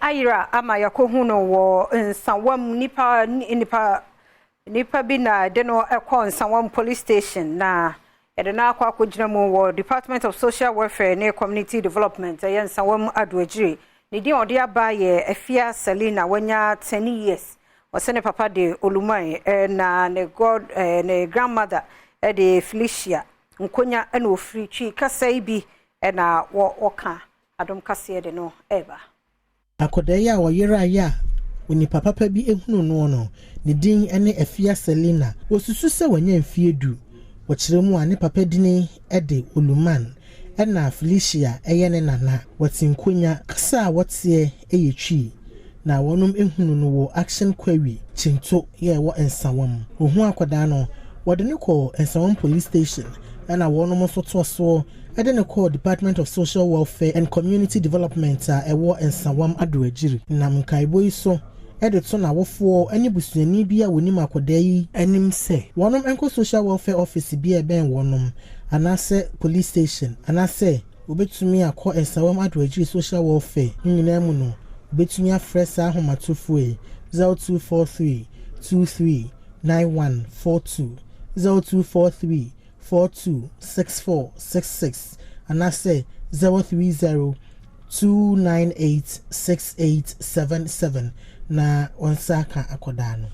Ayera ama yɛakɔhu no wɔ Nsawam. Nipa bi na de no kɔ Nsawam Police Station na yɛde no akɔ akɔgyina mu wɔ Department of Social Welfare ne Community Development, ɛyɛ Nsawam Adoagyiri. Ne din a ɔde aba yɛ Afia Selina, wanya 10 years. Ɔsɛ ne papa de Oluman, na ne god ne grandmother de Felicia Nkonya, ɛna ofiri Twi kasa yi bi ɛna wɔka Adom Kaseɛ de no ɛreba. Akwadaa yi a ɔyeraeɛ a onipa papa bi ehunu no, ne din ne Afia Selina. Wɔsusu sɛ wanya mfeɛ 10. Wɔkyerɛ mu a, ne papa din de Oluman, ɛna Felicia ɛyɛ ne nana. Wɔte Nkonya. Kasa a wɔteɛ yɛ Twi, na wɔnom ehunu no wɔ Action Quarry Kyinto yɛ ɛwɔ Nsawam. Ohun akwadaa no, wɔde no kɔ Nsawam Police Station, ɛna wɔnom nso toa soɔ ɛde no kɔɔ Department of Social Welfare and Community Development a ɛwɔ Nsawam Adoagyiri. Nam nkaebɔ yi so ɛde to n'awofoɔ ne busuani bi a wɔnim akwadaa yi anim sɛ wɔnom nkɔ social welfare office bi a ɛbɛn wɔnom, anaasɛ police station, anaasɛ wɔbɛtumi akɔ Nsawam Adoagyiri social welfare. Ne nyinaa mu no, wɔbɛtumi afrɛ saa ahomatorofoɔ yi: 0243 23 9142, 0243 42 6466, anaasɛ 030 298 6877 na wɔn nsa aka akwadaa no.